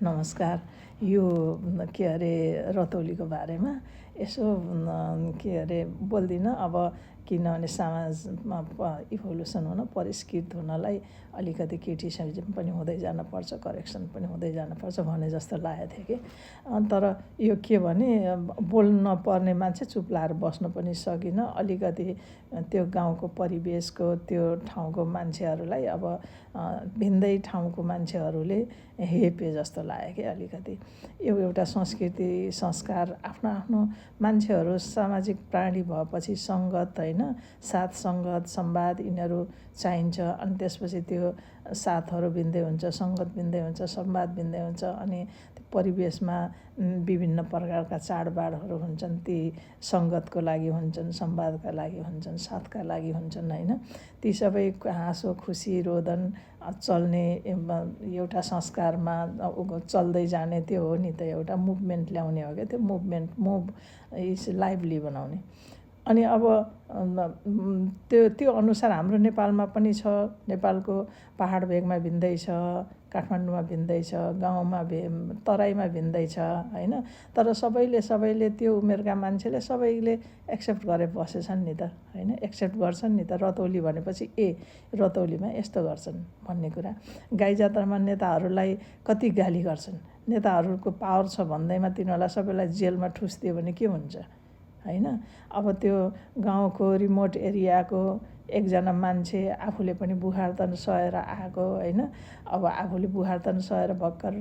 नमस्कार। यो के अरे रतौलीको बारेमा यसो के अरे बोल्दिनँ अब, किनभने समाजमा इभोल्युसन हुन, परिष्कृत हुनलाई अलिकति क्रिटिसिजम पनि हुँदै जानुपर्छ, करेक्सन पनि हुँदै जानुपर्छ भने जस्तो लागेको थियो कि। तर यो के भने बोल्न पर्ने मान्छे चुप लाएर बस्न पनि सकिनँ। अलिकति त्यो गाउँको परिवेशको त्यो ठाउँको मान्छेहरूलाई अब भिन्दै ठाउँको मान्छेहरूले हेपे जस्तो लाग्यो कि अलिकति। यो एउटा संस्कृति संस्कार आफ्नो आफ्नो मान्छेहरू सामाजिक प्राणी भएपछि सङ्गत होइन, साथ सङ्गत संवाद यिनीहरू चाहिन्छ। अनि त्यसपछि त्यो साथहरू भिन्दै हुन्छ, सङ्गत भिन्दै हुन्छ, संवाद भिन्दै हुन्छ। अनि त्यो परिवेशमा विभिन्न प्रकारका चाडबाडहरू हुन्छन्, ती सङ्गतको लागि हुन्छन्, संवादका लागि हुन्छन्, साथका लागि हुन्छन् होइन। ती सबै हाँसो खुसी रोदन चल्ने एउटा संस्कारमा चल्दै जाने त्यो हो नि त, एउटा मुभमेन्ट ल्याउने हो क्या। त्यो मुभ इज लाइभली बनाउने। अनि अब त्यो अनुसार हाम्रो नेपालमा पनि छ। नेपालको पहाड भेगमा भिन्दै छ, काठमाडौँमा भिन्दै छ, गाउँमा तराईमा भिन्दै छ होइन। तर सबैले त्यो उमेरका मान्छेले सबैले एक्सेप्ट गरे बसेछन् नि त होइन, एक्सेप्ट गर्छन् नि त। रतौली भनेपछि रतौलीमा यस्तो गर्छन् भन्ने कुरा। गाई जात्रामा नेताहरूलाई कति गाली गर्छन्। नेताहरूको पावर छ भन्दैमा तिनीहरूलाई सबैलाई जेलमा ठुस्दियो भने के हुन्छ होइन। अब त्यो गाउँको रिमोट एरियाको एकजना मान्छे आफूले पनि बुहारतन सहेर आएको होइन। अब आफूले बुहारतन सहेर भर्खर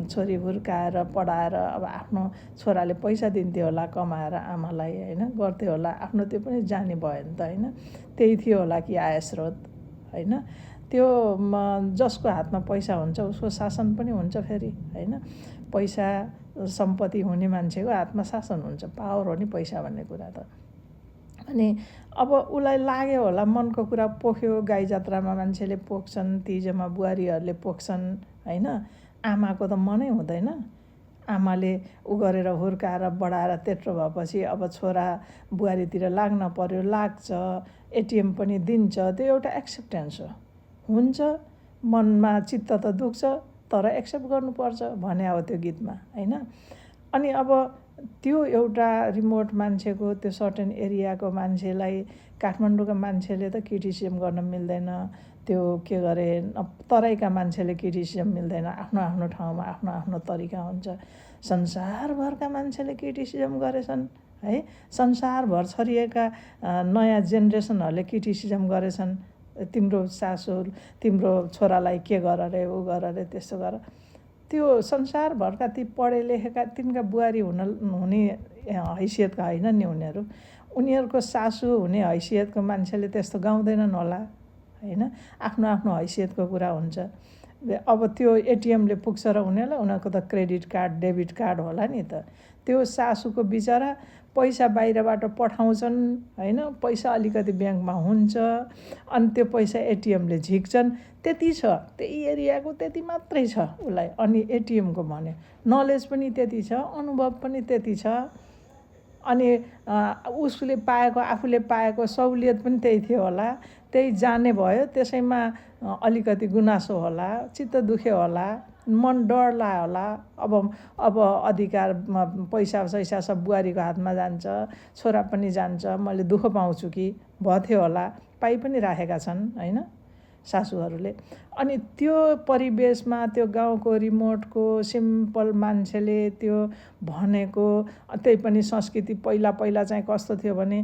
छोरी हुर्काएर पढाएर अब आफ्नो छोराले पैसा दिन्थ्यो होला कमाएर आमालाई होइन, गर्थ्यो होला, आफ्नो त्यो पनि जाने भयो नि त होइन। त्यही थियो होला कि आय स्रोत होइन। त्यो जसको हातमा पैसा हुन्छ उसको शासन पनि हुन्छ फेरि होइन। पैसा सम्पत्ति हुने मान्छेको हातमा शासन हुन्छ, पावर हो नि पैसा भन्ने कुरा त। अनि अब उसलाई लाग्यो होला, मनको कुरा पोख्यो। गाई जात्रामा मान्छेले पोख्छन्, तिजमा बुहारीहरूले पोख्छन् होइन। आमाको त मनै हुँदैन। आमाले उ गरेर हुर्काएर बढाएर त्यत्रो भएपछि अब छोरा बुहारीतिर लाग्न पर्यो, लाग्छ, एटिएम पनि दिन्छ। त्यो एउटा एक्सेप्टेन्स हो, हुन्छ। मनमा चित्त त दुख्छ तर एक्सेप्ट गर्नुपर्छ भने अब त्यो गीतमा होइन। अनि अब त्यो एउटा रिमोट मान्छेको, त्यो सर्टेन एरियाको मान्छेलाई काठमाडौँका मान्छेले त क्रिटिसिजम गर्न मिल्दैन। त्यो के गरे तराईका मान्छेले क्रिटिसिजम मिल्दैन। आफ्नो आफ्नो ठाउँमा आफ्नो आफ्नो तरिका हुन्छ। संसारभरका मान्छेले क्रिटिसिजम गरेछन् है। संसारभर छरिएका नयाँ जेनेरेसनहरूले क्रिटिसिजम गरेछन्। तिम्रो सासू तिम्रो छोरालाई के गर रे, ऊ गर रे, त्यस्तो गर। त्यो संसारभरका ती पढे लेखेका तिनका बुहारी हुने हैसियतका होइन नि उनीहरू। उनीहरूको सासू हुने हैसियतको मान्छेले त्यस्तो गाउँदैनन् होला होइन। आफ्नो आफ्नो हैसियतको कुरा हुन्छ। अब त्यो एटिएमले पुग्छ र उनीहरूको त क्रेडिट कार्ड डेबिट कार्ड होला नि त। त्यो सासूको बिचरा पैसा बाहिरबाट पठाउँछन् होइन, पैसा अलिकति ब्याङ्कमा हुन्छ, अनि त्यो पैसा एटिएमले झिक्छन्। त्यति छ, त्यही एरियाको त्यति मात्रै छ उसलाई। अनि एटिएमको भन्यो नलेज पनि त्यति छ, अनुभव पनि त्यति छ। अनि उसले पाएको, आफूले पाएको सहुलियत पनि त्यही थियो होला, त्यही जाने भयो। त्यसैमा अलिकति गुनासो होला, चित्त दुख्यो होला, मन डर लाग्यो होला। अब अधिकार पैसा सैसा सब बुहारीको हातमा जान्छ, छोरा पनि जान्छ, मैले दुःख पाउँछु कि भयो होला, पाइ पनि राखेका छन् होइन सासूहरूले। अनि त्यो परिवेशमा त्यो गाउँको रिमोटको सिम्पल मान्छेले त्यो भनेको, त्यही पनि संस्कृति पहिला चाहिँ कस्तो थियो भने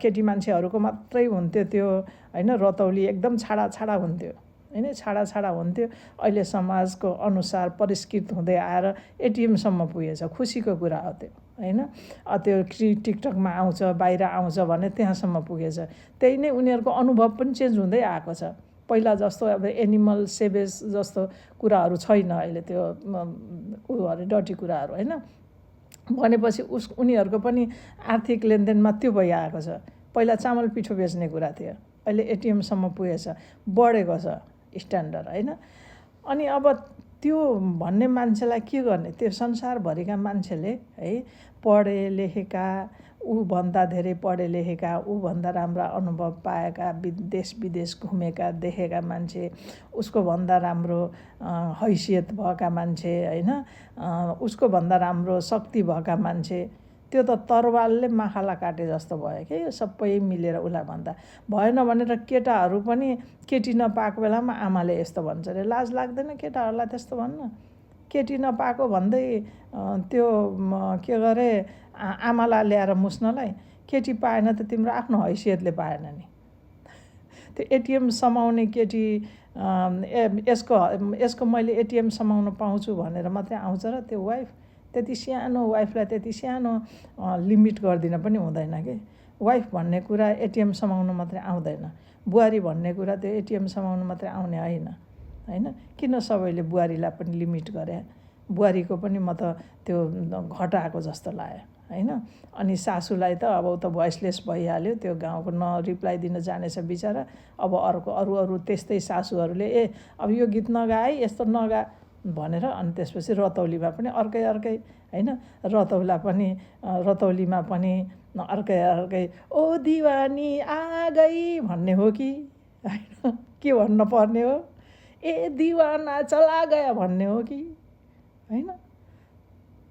केटी मान्छेहरूको मात्रै हुन्थ्यो त्यो होइन। रतौली एकदम छाडा हुन्थ्यो होइन, छाडा हुन्थ्यो। अहिले समाजको अनुसार परिष्कृत हुँदै आएर एटिएमसम्म पुगेछ, खुसीको कुरा हो त्यो होइन। त्यो टिकटकमा आउँछ, बाहिर आउँछ भने त्यहाँसम्म पुगेछ। त्यही नै उनीहरूको अनुभव पनि चेन्ज हुँदै आएको छ। पहिला जस्तो अब एनिमल सेभेज जस्तो कुराहरू छैन अहिले, त्यो उयोहरू डटी कुराहरू होइन। भनेपछि उनीहरूको पनि आर्थिक लेनदेनमा त्यो भइआएको छ। पहिला चामल पिठो बेच्ने कुरा थियो, अहिले एटिएमसम्म पुगेछ, बढेको छ स्ट्यान्डर्ड होइन। अनि अब त्यो भन्ने मान्छेलाई के गर्ने? त्यो संसारभरिका मान्छेले है पढे लेखेका, ऊभन्दा धेरै पढे लेखेका, ऊभन्दा राम्रा अनुभव पाएका, देश विदेश घुमेका देखेका मान्छे, उसको भन्दा राम्रो हैसियत भएका मान्छे होइन, उसको भन्दा राम्रो शक्ति भएका मान्छे, त्यो त तरवालले माखाला काटे जस्तो भयो क्या। यो सबै मिलेर उसलाई भन्दा भएन भनेर केटाहरू पनि केटी नपाएको बेलामा आमाले यस्तो भन्छ अरे। लाज लाग्दैन केटाहरूलाई त्यस्तो भन्न? केटी नपाएको भन्दै त्यो के गरे आमालाई ल्याएर मुस्नलाई? केटी पाएन त तिम्रो आफ्नो हैसियतले पाएन नि। त्यो एटिएम समाउने केटी यसको मैले एटिएम समाउन पाउँछु भनेर मात्रै आउँछ र त्यो वाइफ? त्यति सानो वाइफलाई त्यति सानो लिमिट गरिदिन पनि हुँदैन कि। वाइफ भन्ने कुरा एटिएम समाउनु मात्रै आउँदैन, बुहारी भन्ने कुरा त्यो एटिएम समाउनु मात्रै आउने होइन। किन सबैले बुहारीलाई पनि लिमिट गरे? बुहारीको पनि म त त्यो घटाएको जस्तो लाग्यो होइन। अनि सासूलाई त अब त भोइसलेस भइहाल्यो, त्यो गाउँको रिप्लाई दिन जानेछ बिचरा। अब अरू त्यस्तै सासूहरूले अब यो गीत नगा है, यस्तो नगा भनेर, अनि त्यसपछि रतौलीमा पनि अर्कै होइन। रतौलीमा पनि अर्कै ओ दिवानी आ गई भन्ने हो कि होइन, के भन्न पर्ने हो? ए दिवाना चला गया भन्ने हो कि होइन?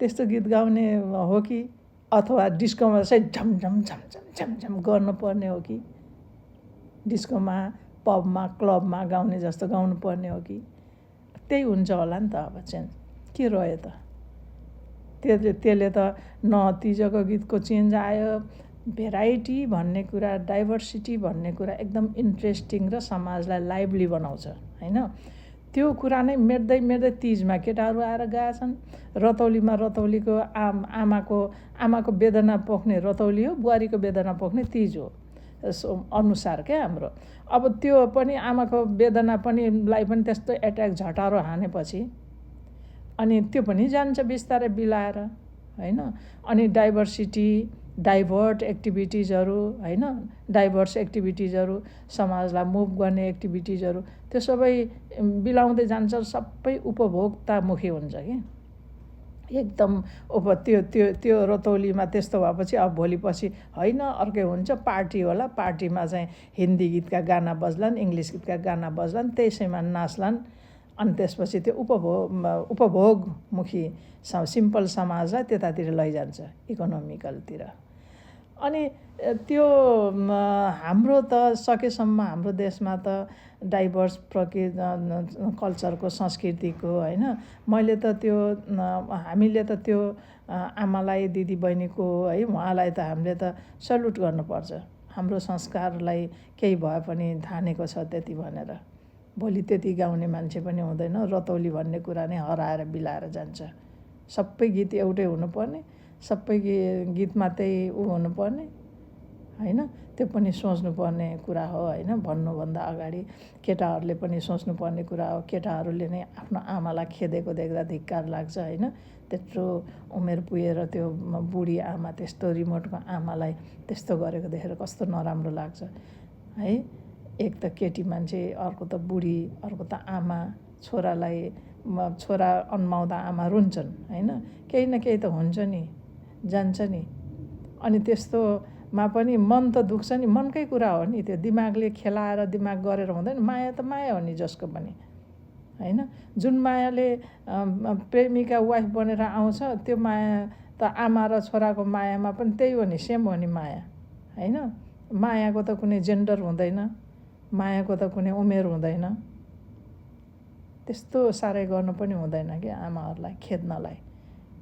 त्यस्तो गीत गाउने हो कि? अथवा डिस्कोमा चाहिँ झमझम झमझम झमझम गर्नुपर्ने हो कि? डिस्कोमा, पबमा, क्लबमा गाउने जस्तो गाउनु पर्ने हो कि? त्यही हुन्छ होला नि त। अब चेन्ज के रह्यो त? त्यसले त न तिजको गीतको चेन्ज आयो। भेराइटी भन्ने कुरा, डाइभर्सिटी भन्ने कुरा एकदम इन्ट्रेस्टिङ र समाजलाई लाइभली बनाउँछ होइन। त्यो कुरा नै मेट्दै तिजमा केटाहरू आएर गाएछन्। रतौलीमा रतौलीको आमाको वेदना पोख्ने रतौली हो, बुहारीको वेदना पोख्ने तिज हो अनुसार क्या हाम्रो। अब त्यो पनि आमाको वेदना लाई पनि त्यस्तो एट्याक झटारो हानेपछि अनि त्यो पनि जान्छ बिस्तारै बिलाएर होइन। अनि डाइभर्ट एक्टिभिटिजहरू होइन, डाइभर्स एक्टिभिटिजहरू, समाजलाई मुभ गर्ने एक्टिभिटिजहरू, त्यो सबै बिलाउँदै जान्छ। सबै उपभोक्तामुखी हुन्छ कि एकदम। त्यो रतौलीमा त्यस्तो भएपछि अब भोलिपछि होइन अर्कै हुन्छ, पार्टी होला। पार्टीमा चाहिँ हिन्दी गीतका गाना बज्लान्, इङ्ग्लिस गीतका गाना बज्लान्, त्यसैमा नाच्लान्। अनि त्यसपछि त्यो उपभोगमुखी सिम्पल समाजलाई त्यतातिर लैजान्छ, इकोनोमिकलतिर। अनि त्यो हाम्रो त सकेसम्म हाम्रो देशमा त डाइभर्स कल्चरको संस्कृतिको होइन, हामीले त त्यो आमालाई दिदीबहिनीको है उहाँलाई त हामीले त सल्युट गर्नुपर्छ। हाम्रो संस्कारलाई केही भए पनि धानेको छ त्यति भनेर भोलि त्यति गाउने मान्छे पनि हुँदैन। रतौली भन्ने कुरा नै हराएर बिलाएर जान्छ। सबै गीत एउटै हुनुपर्ने, सबै गीतमा त्यही हुनुपर्ने होइन। त्यो पनि सोच्नुपर्ने कुरा हो होइन। भन्नुभन्दा अगाडि केटाहरूले पनि सोच्नुपर्ने कुरा हो। केटाहरूले नै आफ्नो आमालाई खेदेको देख्दा धिक्कार लाग्छ होइन। त्यत्रो उमेर पुगेर त्यो बुढी आमा, त्यस्तो रिमोटको आमालाई त्यस्तो गरेको देखेर कस्तो नराम्रो लाग्छ है। एक त केटी मान्छे, अर्को त बुढी, अर्को त आमा। छोरा अन्माउँदा आमा रुन्छन् होइन। केही न केही त हुन्छ नि, जान्छ नि। अनि त्यस्तोमा पनि मन त दुख्छ नि, मनकै कुरा हो नि। त्यो दिमागले खेलाएर दिमाग गरेर हुँदैन। माया त माया हो नि जसको पनि होइन। जुन मायाले प्रेमिका वाइफ बनेर आउँछ, त्यो माया त आमा र छोराको मायामा पनि त्यही हो नि, सेम हो नि माया होइन। मायाको त कुनै जेन्डर हुँदैन, मायाको त कुनै उमेर हुँदैन। त्यस्तो साह्रै गर्नु पनि हुँदैन कि आमाहरूलाई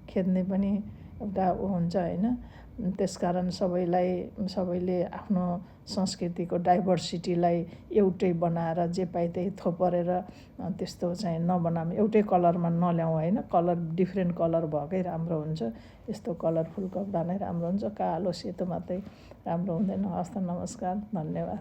खेद्ने पनि एउटा हुन्छ होइन। त्यसकारण सबैले आफ्नो संस्कृतिको डाइभर्सिटीलाई एउटै बनाएर जे पाए त्यही थोपरेर त्यस्तो चाहिँ नबनाऊँ, एउटै कलरमा नल्याउँ होइन। कलर डिफ्रेन्ट कलर भएकै राम्रो हुन्छ। यस्तो कलरफुल कपडा नै राम्रो हुन्छ, कालो सेतो मात्रै राम्रो हुँदैन। हस्त नमस्कार, धन्यवाद।